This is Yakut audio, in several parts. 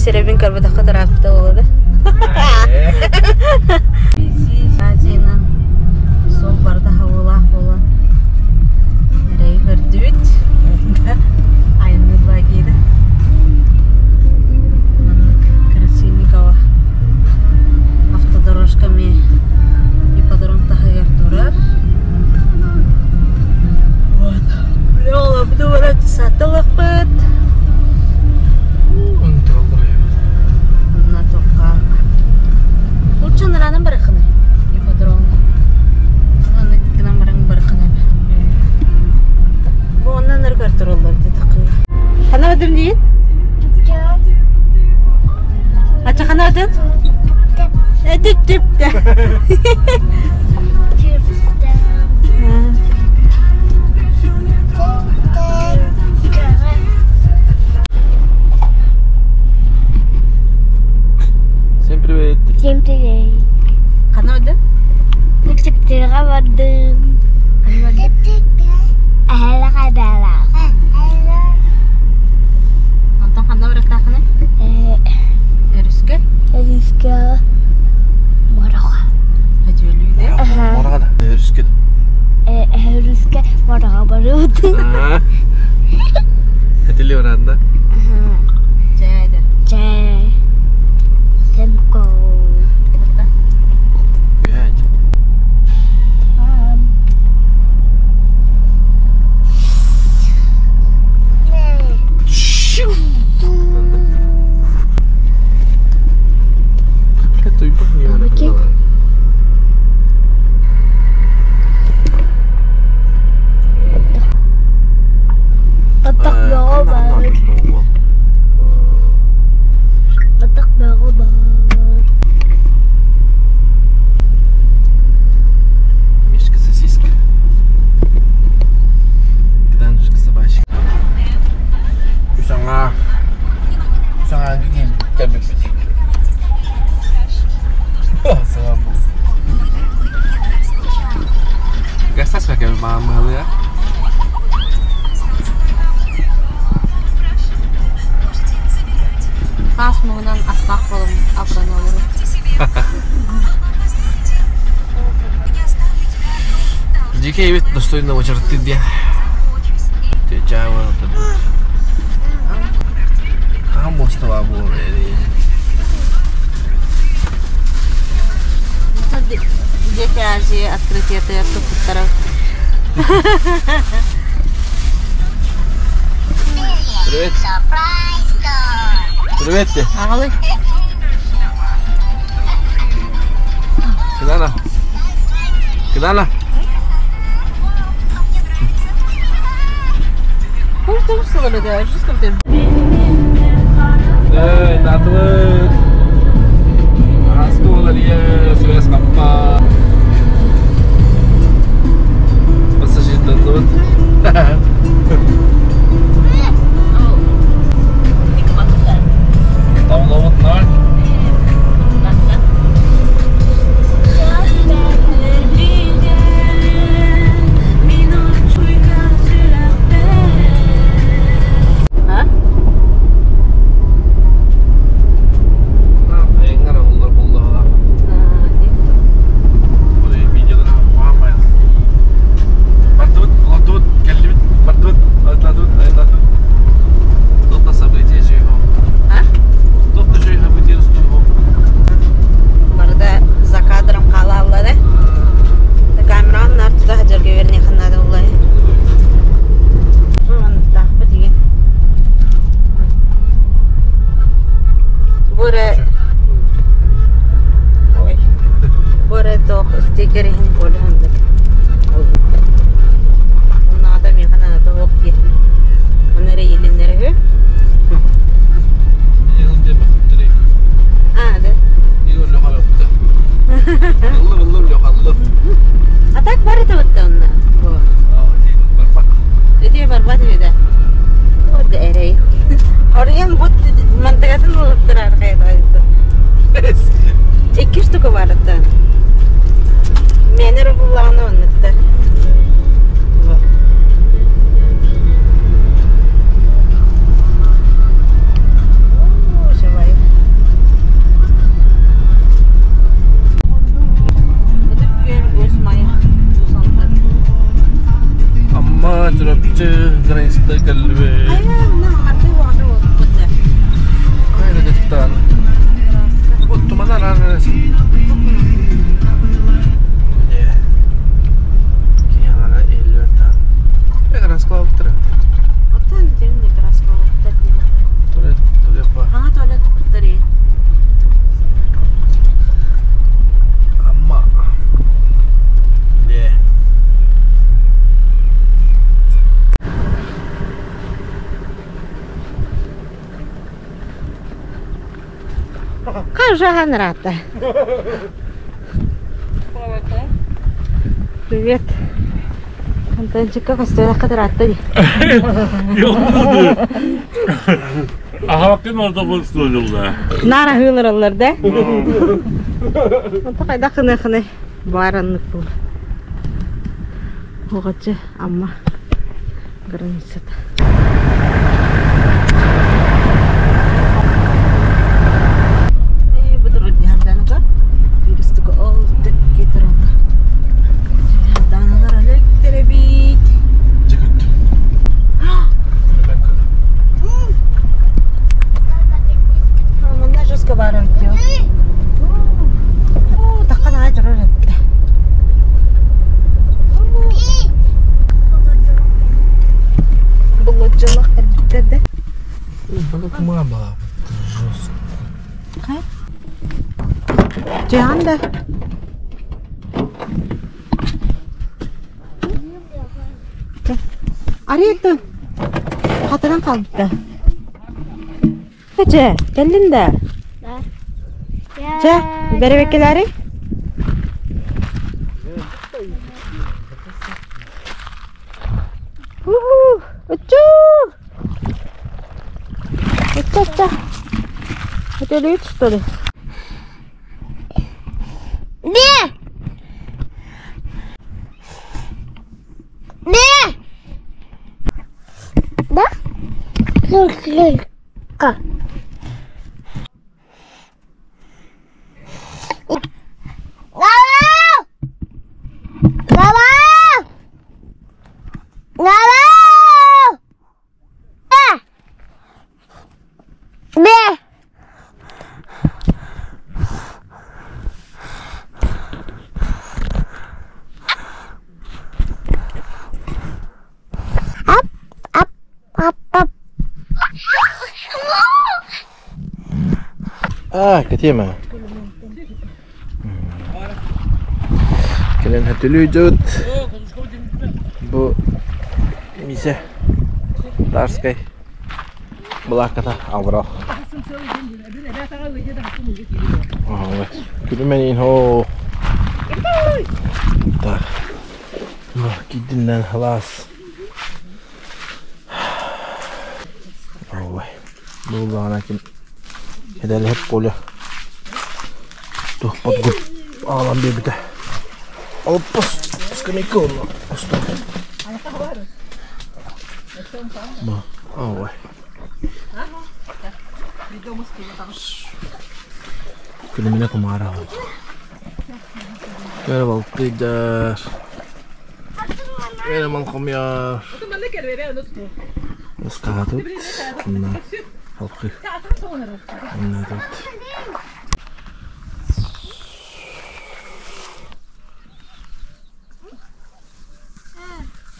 Сирэбин көрбөтөххө ырааппыта буолуо да. Азиянан суол барыта хабыылаах буолан эрэйи көрдүбүт. Айанныыр баайгида. Маннык Красильникова автодорожка эмиэ ипподром таһыгар турар. Вот. Бля, олорбуту баран сатталахпыт. Онно тоққа. Лучше наранан барахыны. Ипподром. Онно гынан баран барахыны. Бу оннан ыргар тураллар дии Хана бадым диин? Ача хана бадым? Түп Всем привет! Всем привет! Хана бадым? Мектептерге бардым. Хана бардым? Эһэлэх эбээлээх. Онтон ханна барыахтааххыный? Өрүскэ? Өрүскэ муораҕа. Өтүөлүүдэ? Муораҕа да? Өрүскэ да? Өрүскэ муораҕа барыбыт. Этили баран да? Чээ да. Чээ. Сенко. Пять. Баттах бөҕө баар. Баттах бөҕө баар. Мишка сосиска. Кыданушка собачка. Саҥа саҥа киин кэлбиппит. Саҥа бу. Гастас кэлбит маамыһылыа. Таас муҥунан астаах буолан абыран олорор. Дьикэй эбит достойно очарыттыр диэн. Чаава Хаһан муосталаа буолар Дети Азии открытиетыгар туппуттара. Привет. Привет тебе. Аҕалый. Кыдана. Кыдана. Эй, татылык. Асколария, связь каппа. Пассажирданыбыт. Тавлабыт нар. Айыңар олар болдуға. Бардыбыт, олордубут, кэллибит, бардыбыт, айдладыбыт, айдладыбыт. Тот событие жүйхо. Тот жүйхо событие устуйхо. Барыда за кадром хаалааллара. Камераны наар тута сылдьарга үөрэниэххэ наада буоллаҕа. Манныктаахпыт игин. Бу эрэ ой бу эрэ туох стикер иһин буола ханнык. Оннооҕо миэхэ наада суох дии. Ону эрэ иилиннэр үһү. Аа да. А так барыта онно. Ити барбат үһү да. Вот эрэй. Оруйан бут мантыгатын улуттарар хайдайты. Икки штука барыта. Мэнер буллаҕына оннуктар. Хаста кэллибит. Хайа кыттан. Оттумана ран Киһи эллертан. Краскалаптыр. Оттон дьиҥ краскалаптар Туалет, туалет бар. Аңа туалет туттар Амма. Не. Кажахан рата. Привет. Антончикка көстүөххэ ыраатта дии. Аһааккын орда болсуолулла. Наар аһыылараллар да? Онто хайдах гыныахыный? Баар оннук буол. Оҕоччу Амма границата. Манна жестко баар эбит Таххан аҕай турар эбит. Буллуччулах кэлбиттэр да. Мама, жестко. Дьаан да. Арыйыттан хатынан хаалбыта. Чэ, кэллин да? Чэ, бэрэбэккэлээри? Учу! Уча, уча. Это лють, что ли? Не! Не! Да? Лүлька. Гала! Гала! Гала! Бе! Ап, ап, ап, ап. А, кэтиэмэ. Кэлэн хөтөлүү Бу мисе Тарскай былаакката абырал. Күлүмэн хоо. Так. Кидиннен халас. Ой. Буллаҕына ким эдэлэһип Коля туох подгуп аҕалан биэрбитэ. Олоппос скамейка онно остуол. Ой. Күлүмүнэ кумаара Көр балтыйдар. Эре малхомьяр. Ыскаатыт. Мына халқы. Мына тут.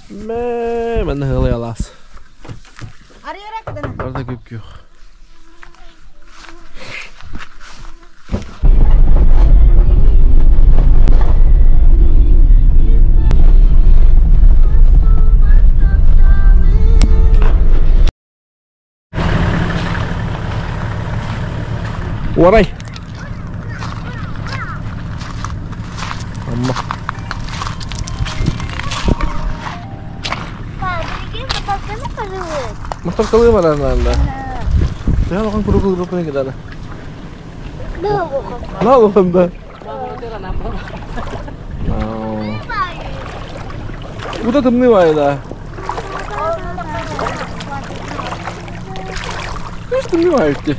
Мэ, манна хылай алаас. Барда күп күөх. Уарай. Амма. Махталкалыы барарнаанда. Төһө улахан куруук ылбаппын кытары. Наһаа улахан да. Уута тымныы баайы да. Тымныы баайы ити.